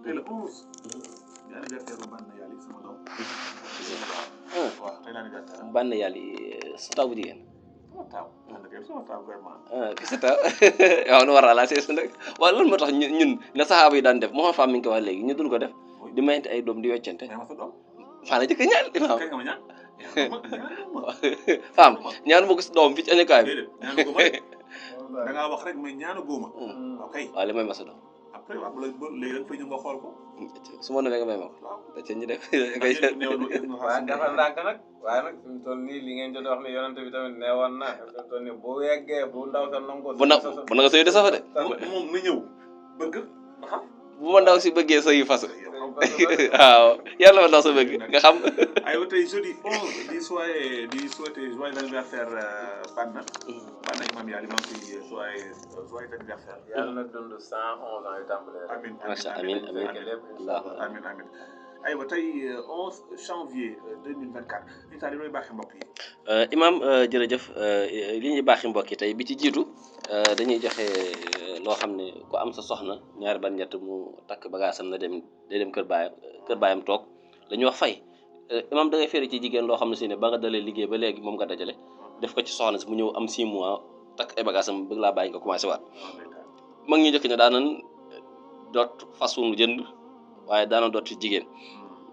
tey la 11 di anniversaire bu Banna Yali sama doom waaw tey la anniversaire Banna Yali sa taw bu jigéen sama taw vraiment ki sa taw waaw nu war a la c'est nag waaw loolu moo tax ñun na saxaaba yi daan def moo xam femme mi ngi ko wax léegi ñu dul ko def di mayante ay doom di weccante mais ma sa doom faa la jëkk ñaan imaam kañ nga ma ñaan femme ñaan ma ko si doom fii ci añukaay bi déedéet ñaanu góoma da ngaa wax rek mais ñaanu góoma ok waaw li may ma sa doom après waaw léegi dañ fay ñëw nga xool ko su ma demee nga may ma ko waaw da ca ñu def waaw defal ndànk nag waaye nag fi mu toll nii li ngeen jot wax ni yonent bi tamit nee woon na fi mu toll nii bu yeggee bu ndaw sa nangu bu na nga sëy de safa de moom na ñëw bëgg ba xam bu ma ndaw si bëggee sëy fas waaw yàlla ma ndaw sa bëgg nga xam aywa tey jeudi 11 di souhaiter joyeux anniversaire Banna Imam Yali maa ngi koy joyeux anniversaire yàlla na dund 111 ans yu tàmbalee amiin amiin amiin aywa tey 11 janvier 2024 incha allah looy baaxee mbokk yi. Imaam jërëjëf li ñuy baaxee mbokk yi tey bi ci jiitu dañuy joxe loo xam ne ku am sa soxna ñaari ban ñett mu takk bagaasam na dem day dem kër baayam toog la ñuy wax fay Imaam da ngay fere ci jigéen loo xam ne si ne ba nga dalee liggéey ba léegi moom nga dajale def ko ci soxna si mu ñëw am 6 mois takk ay bagaasam bëgg laa bàyyi nga commencé waat mag ñu njëkk ne daanan doot façon jënd waaye daana doot ci jigéen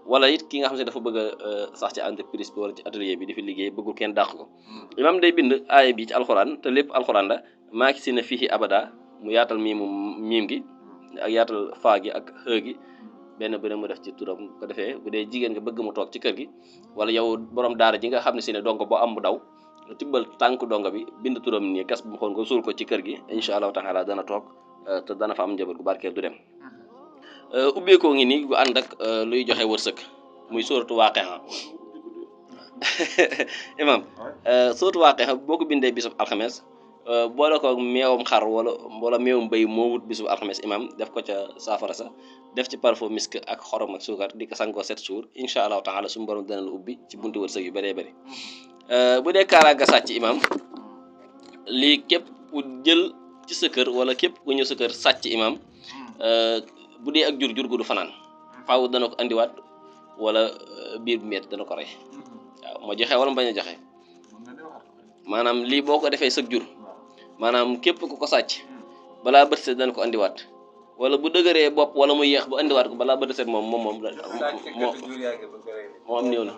wala it ki nga xam ne dafa bëgg a sax ci entreprise bi wala ci atelier bi di fi liggéey bëggul kenn dàq ko Imaam day bind aaya bi ci alxuraan te lépp alxuraan la maa ki si ne fii abada mu yaatal miim gi ak yaatal faa gi ak xë gi benn bëne mu def ci turam ko defee bu dee jigéen nga bëgg mu toog ci kër gi wala yow borom daara ji nga xam ne si ne donc boo am bu daw tibbal tànk donga bi bind turam nii gas bu mu xool nga suul ko ci kër gi incha allahu taala dana toog te dana fa am njaboot gu barkeel du dem ubbeekoo ngi nii gu ànd ak luy joxe wërsëg muy sóoratu Waaqi'a Imaam sóoratu Waaqi'a boo ko bindee bisub alxames boole ko meewam xar wala meewam béy moo wut bisub alxames Imaam def ko ca saafara sa def ci parfum misk ak xorom ak suukar di ko sangoo 7 jours incha allahu taala suñu borom dana la ubbi ci bunti wërsëg yu bëree bëri bu dee kaaraange sàcc Imaam lii képp ku jël ci sa kër wala képp ku ñëw sa kër sàcc Imaam bu dee ak jur gu du fanaan faaw dana ko andiwaat wala biir bu metti dana ko rey waaw moo joxe wala mu bañ a joxe maanaam lii boo ko defee sëg jur maanaam képp ku ko sàcc balaa bët set dana ko andiwaat wala bu dëgëree bopp wala mu yéex bu andiwaat ko balaa bët set moom am néew na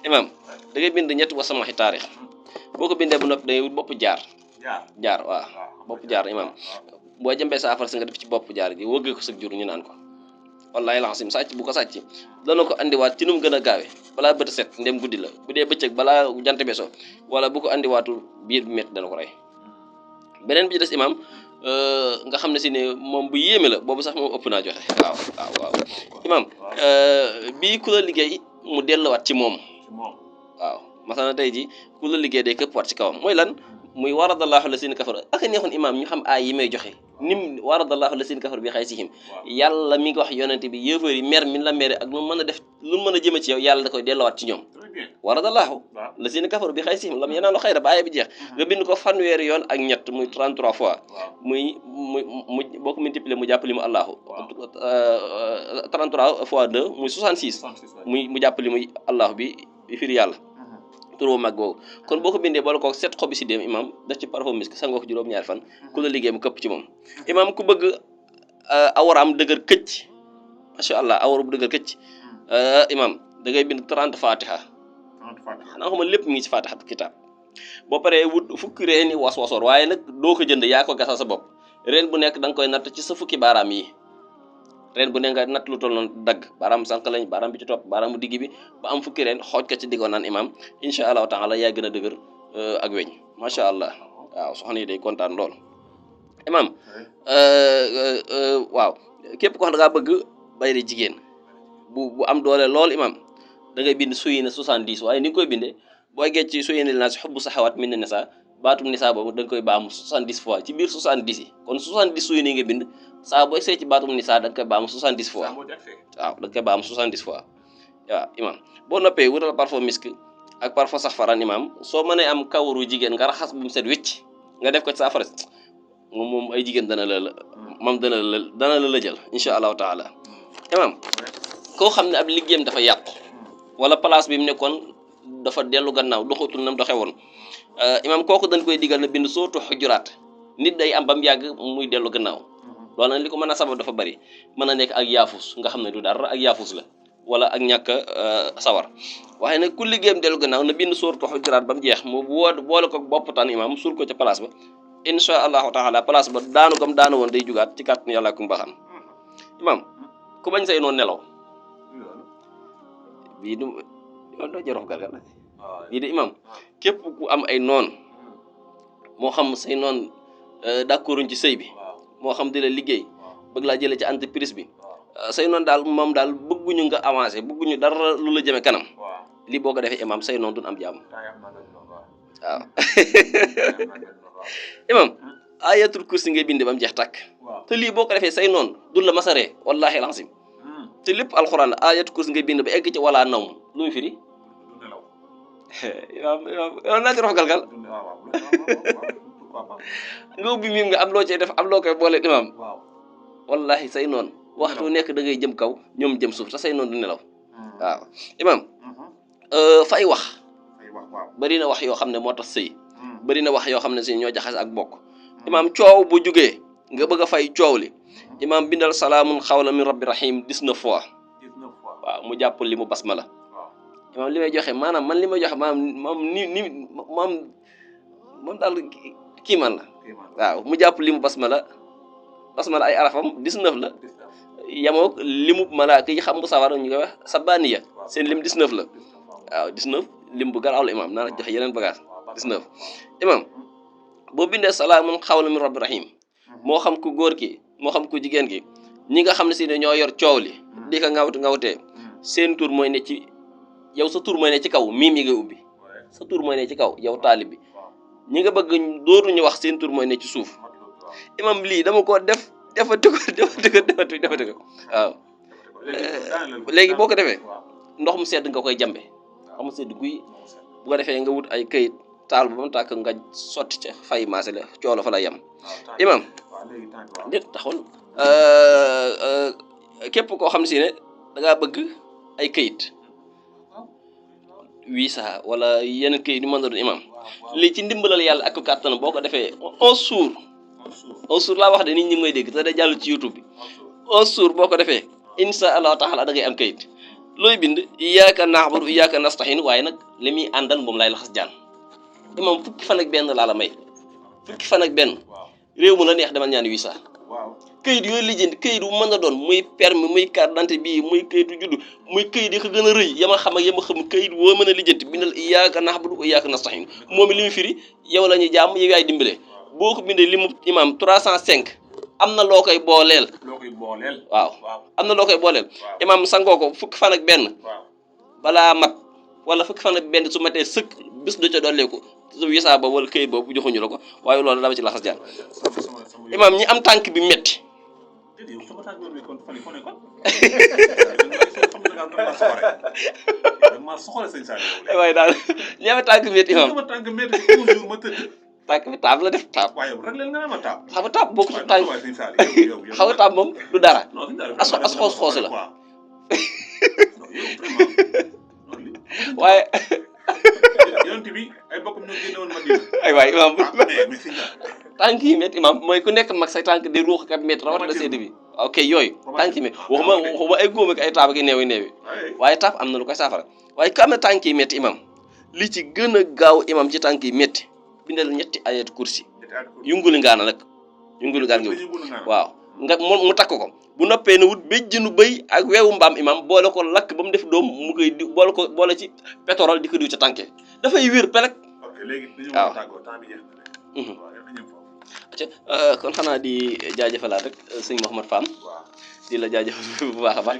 Imaam da ngay bind ñetti wasamaxi taarix boo ko bindee bu noppi da ngay wut bopp jaar waaw bopp jaar Imaam boo jëmbee saafara si nga def ci bopp jaar ji wëggee ko sëg jur ñu naan ko wallaahi laxasim sàcc bu ko sàcc dana ko andiwaat ci nu mu gën a gaawee balaa bët set ndem guddi la bu dee bëccëg balaa jant beso wala bu ko andiwaatul biir bu métti dana ko rey beneen bi ci des Imaam nga xam ne si ne moom bu yéeme la boobu sax moom ëpp naa joxe waaw Imaam bii ku la liggéey mu delluwaat ci moom waaw masana tey ji ku la liggéey day këpp waat ci kawam mooy lan muy waradallahu la seen kafar ak a neexoon Imaam ñu xam aay yi may joxe nim waradallahu la seen kafar bi xay sihim yàlla mi ngi wax yonente bi yëfër yi mer min la mere ak lu mën a def lu mën a jëme ci yow yàlla da koy delluwaat ci ñoom waradallahu la seen kafar bi xay sihim lam yenaan lu xayra ba aaya bi jeex nga bind ko fanweeri yoon ak ñett muy 33 fois muy boo ko multiplier mu jàppali mu allahu 33 fois 2 muy 66 mu jàppali muy allahu bi firi yàlla tur bu mag boobu kon boo ko bindee boole ko 7 xobi si dem Imaam def ci parfum misk sangoo ko juróom-ñaari fan ku la liggéey mu këpp ci moom Imaam ku bëgg awaraam dëgër këcc macha allah awara bu dëgër këcc Imaam da ngay bind 30 fatiha xanaa xama lépp mi ngi ci fatiha kitaab boo paree wut fukki reeni was-wasoor waaye nag doo ko jënd yaa ko gasal sa bopp reen bu nekk da nga koy natt ci sa fukki baaraam yi reen bu ne nga natt lu toll noonu dagg baaraam sànq lañ baaraam bi ci topp baaraamu digg bi ba am fukki reen xooj ko ci diggoon naan Imaam incha allahu taala yaa gën a dëgër ak weñ macha allah waaw soxna yi day kontaan lool Imaam waaw képp ko xam da ngaa bëgg bayre jigéen bu am doole lool Imaam da ngay bind suy na 70 waaye ni nga koy bindee boo eggee ci suy na naa si xubbu saxawaat min na nisa baatum nisa boobu da nga koy baamu 70 fois ci biir 70 yi kon 70 suy ni nga bind saa boo egsee ci baatum nisa da nga koy baamu 70 fois waaw da nga koy baamu 70 fois waaw Imaam boo noppee wutal parfum misk ak parfum safaraan Imaam soo mënee am kawaru jigéen nga raxas bu mu set wicc nga def ko ci saafara moom ay jigéen dana la moom dana la jël incha allahu taala. imam koo xam ne ab liggéeyam dafa yàqu wala place bi mu nekkoon dafa dellu gannaaw doxatul nam doxe woon imam kooku dañ koy digal na bind sootu xujuraat. nit day am ba mu yàgg muy dellu gannaaw loolu nag li ko mën a sabab dafa bari mën a nekk ak yaafus nga xam ne du dara ak yaafus la wala ak ñàkk sawar waaye nag ku liggéeyam dellu gannaaw na bind sóoratu Xujuraat ba mu jeex mu boole ko bopp tan imaam suul ko ca place ba insha allahu taala place ba daanu gam daanu woon day jugaat ci kàttanu yàlla ku mbaxam imaam ku bañ say noonu nelaw bii du doo jorof galgal bii de imaam képp ku am ay noon moo xam say noon d'accorduñ ci sëy bi moo xam di la liggéey bëgg laa jëlee ci entreprise bi say noonu daal moom daal bëgguñu nga avancé bëgguñu dara lu la jëme kanam lii boo ko defee imam say noonu duñ am jàmm waaw imam ayatul kursi ngay binde ba mu jeex tàkk te lii boo ko defee say noonu duñ la masaree wallahi alazim te lépp alxuraan la ayatul kursi ngay binde ba egg ci wala nawm lu muy firi imam naa ci rox galgal nga ubbi miim nga am loo cay def am loo koy boole imam wallahi say noonu waxtu nekk da ngay jëm kaw ñoom jëm suuf te say noonu du nelaw waaw imam fay wax bari na wax yoo xam ne moo tax sëy bari na wax yoo xam ne si ñoo jaxase ak bokk imam coow bu jugee nga bëgg a fay coow li imam bindal salaamun xawla min rabbi rahim 19 fois waaw mu jàpp li mu basmala imam li may joxe maanaam man li may joxe maanaam moom daal kii man la waaw mu jàpp li mu basmala ay arafam 19 la yamook limu malaaka yi xam bu sawar ñu koy wax sabaniya seen lim 19 la waaw 19 lim bu garaaw la imam naa la joxe yeneen bagage 19 imam boo bindee salaamun xawla min rabbi rahim moo xam ku góor ki moo xam ku jigéen ki ñi nga xam ne si ne ñoo yor coow li di ko ngawtee seen tur mooy ne ci yow sa tur mooy ne ci kaw miim yi ngay ubbi sa tur mooy ne ci kaw yow taalib bi ñi nga bëgg dootuñu wax seen tur mooy ne ci suuf imam lii dama ko defati ko waaw léegi boo ko defee ndox mu sedd nga koy jambe ndox mu sedd guy bu ko defee nga wut ay këyit taal ba mu tàkk nga sotti ca fay maase la coolo fa la yem imam déet taxul képp koo xam ne si ne da ngaa bëgg ay këyit visa wala yeneen këyit yu mën a doon imam lii ci ndimbalal yàlla ak kàttan boo ko defee 11 jours laa wax de nit ñi may dégg te da jàll ci YouTube bi 11 jours boo ko defee insha allahu taala da ngay am kayit looy bind iyyaka na'budu wa iyyaka nasta'in waaye nag li muy àndal moom lay laxas jaan imam fukki fan ak benn laa la may fukki fan ak benn réew mu la neex demal ñaan visa kayit yooyu lijjanti kayit bu mën a doon muy permis muy carte d'identité bii muy kayitu juddu muy kayit yi ko gën a rëy yama xam ak yama xam kayit woo mën a lijjanti bindal iyyaka na'budu wa iyyaka nasta'in moom li mu firi yow la ñuy jaam yow yaay dimbale boo ko bindee li mu imam 305 am na loo koy booleel waaw am na loo koy booleel imam sangoo ko fukki fan ak benn balaa mat wala fukki fan ak benn su matee sëkk bis du ca dolleeku su visa ba wala kayit boobu joxuñu la ko waaye loolu dama ci laxas jaar imam ñi am tànk bi metti waaye daal ñi am tànk bi metti imam tànk bi taab la def taab xam nga taab bokku ci tànk xam nga taab moom du dara as xoos la waaye ay waay imam tànk yi métti imam mooy ku nekk mag say tànk di ruux kat métti rawatina seede bi ok yooyu tànk yi métti waxuma ay góom ak ay taab ak ay neewi waaye taab am na lu koy saafara waaye ku am na tànk yi métti imam li ci gën a gaaw imam ci tànk yi métti bindal ñetti ayat kursi yunguli ngaana nag yunguli ngaan nga wut waaw nga mu takk ko bu noppee na wut béjjinu bëy ak weewu mbaam imam boole ko lakk ba mu def doom mu koy di boole ci pétrole di ko diw ca tànke dafay wér pelek waaw kon xanaa di jaajëfalaat rek sëñ Mouhamad Fam di la jaajëfal bu baax a baax